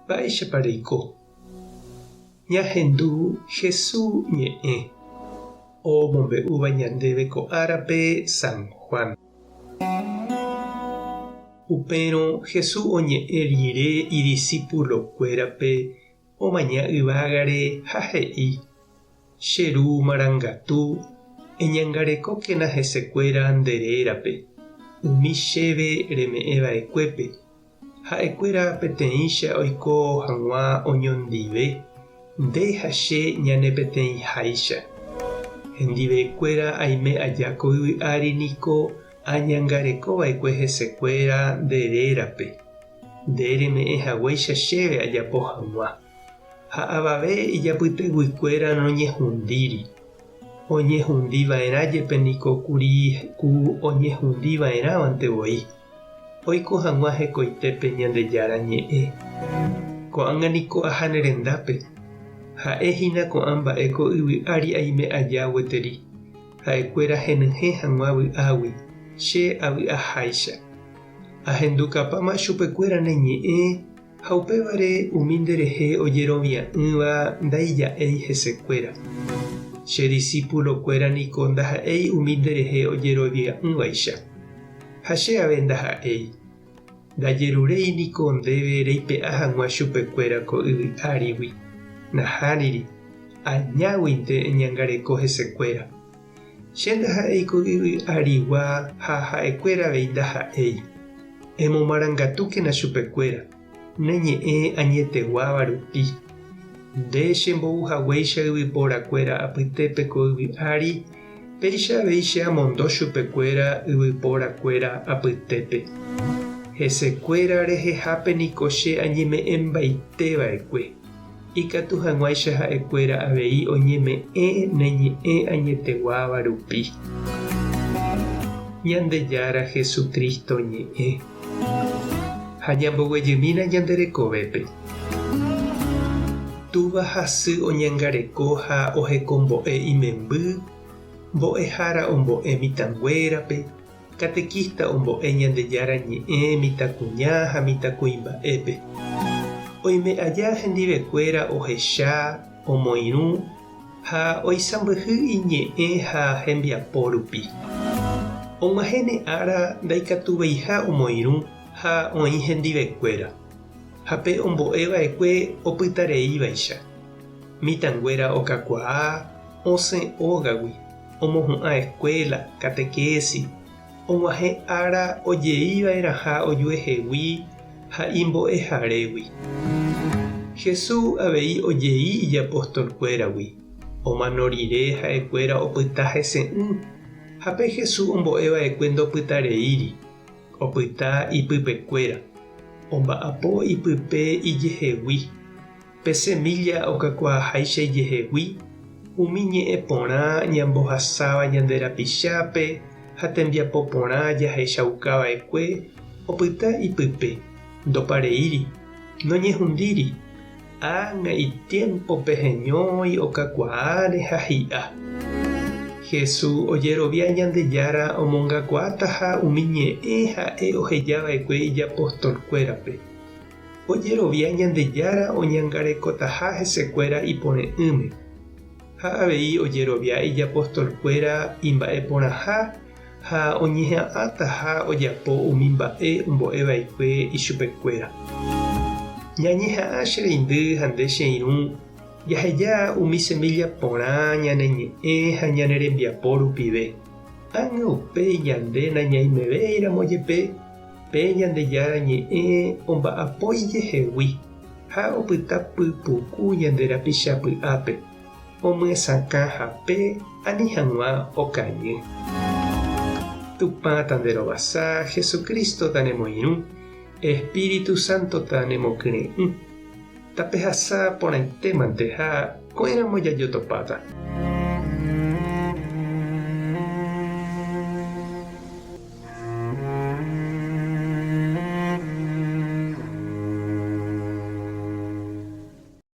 Mba'éichapa reiko? Ñahendu Hesu ñe'ẽ omombe'úva ñandéve ko árape San Juan. Upérõ Hesu oñe'ẽ rire idisípulokuérape omaña yvágare ha he'i, Che Ru marangatu, eñangarekókena hesekuéra nde rérape, umi chéve reme'ẽ va'ekuépe, Ha'ekuéra peteĩcha oiko hag̃ua oñondive, nde ha che ñane peteĩháicha. Hendivekuéra aime aja ko yvy ári niko añangareko va'ekue hesekuéra nde rérape, nde reme'ẽ haguéicha chéve ajapo hag̃ua. Ha avave ijapyteguikuéra noñehundíri. Oñehundi va'erã jepe niko kuri ku oñehundi va'erãvante voi. Oiko hag̃ua hekoitépe Ñandejára Ñe'ẽ. Ko'ág̃a niko aha ne rendápe. Ha'e hína ko'ã mba'e ko yvy ári aime aja gueteri, ha'ekuéra henyhẽ hag̃ua vy'águi, che avy'aháicha. Ahendukapáma chupekuéra ne ñe'ẽ Ha upévare umi nderehe ojerovia'ỹva ndaija'éi hesekuéra. Che disípulokuéra niko ndaha'éi umi nderehe ojerovia'ỹvaicha. Ha che ave ndaha'éi. Ndajeruréi niko ndéve reipe'a hag̃ua chupekuéra ko yvy árigui. Nahániri, añáguinte eñangareko hesekuéra. Che ndaha'éi ko yvy arigua ha ha'ekuéra avei ndaha'éi. Emomarangatúkena chupekuéra, ne ñe'ẽ añeteguáva rupi. Nde chembou haguéicha yvyporakuéra apytépe ko yvy ári, péicha avei che amondo chupekuéra yvyporakuéra apytépe. Hesekuéra rehehápe niko che añeme'ẽmbaite va'ekue. Ikatu hag̃uáicha ha'ekuéra avei oñeme'ẽ ne ñe'ẽ añeteguáva rupi. Ñandejára Jesucristo ñe'ẽ. Ha ñamboguejymína ñande rekovépe. Túva ha sy oñangareko ha ohekombo'e imemby, mbo'ehára ombo'e mitãnguérape, Catequista ombo'e Ñandejára ñe'ẽ mitãkuña ha mitãkuimba'épe. Oime aja hendivekuéra ohecha, omoirũ ha oisãmbyhy iñe'ẽ ha hembiapo rupi. Og̃uahẽne ára ndaikatuveiha omoirũ ha oĩ hendivekuéra, ha pe ombo'e va'ekue opytareívaicha. Mitãnguéra okakuaa, osẽ ógagui. Omohu'ã escuela, catequesis, og̃uahẽ ára ojeiva'erãha ojuehegui ha imbo'eharégui. Jesús avei ojei ijapostolkuéragui, omano rire ha'ekuéra opyta hese'ỹ, ha pe Jesús ombo'eva'ekue ndopytareíri, opyta ipypekuéra, omba'apo ipype ijehegui. Pe semílla okakuaaháicha ijehegui, umi ñe'ẽ porã ñambohasáva ñande rapichápe ha tembiapo porã jahechauka va'ekue opyta ipype, ndopareíri, noñehundíri, ág̃a itiémpope heñói okakuaáre ha hi'a. Jesús ojerovia Ñandejára omongakuaátaha umi ñe'ẽ ha'e oheja va'ekue ijapostolkuérape. Ojerovia Ñandejára oñangarekotaha hesekuéra ipore'ỹme, ha avei ojerovia ijapostolkuéra imba'eporãha ha oñeha'ãtaha ojapo umi mba'e ombo'eva'ekue ichupekuéra. Ñañeha'ã che reindy ha nde che irũ jaheja umi semílla porã ñane ñe'ẽ ha ñane rembiapo rupive. Ág̃a upéi ñande nañaimevéiramo jepe, Pe Ñandejára Ñe'ẽ omba'apo ijehegui ha opyta pypuku ñande rapicha py'ápe, omyesakã hape ani hag̃ua okañy. Tupã tanderovasa, Jesucristo tanemoirũ, Espíritu Santo tanemokyre'ỹ. Tapehasa porãitémante ha ko'ẽramo jajotopáta.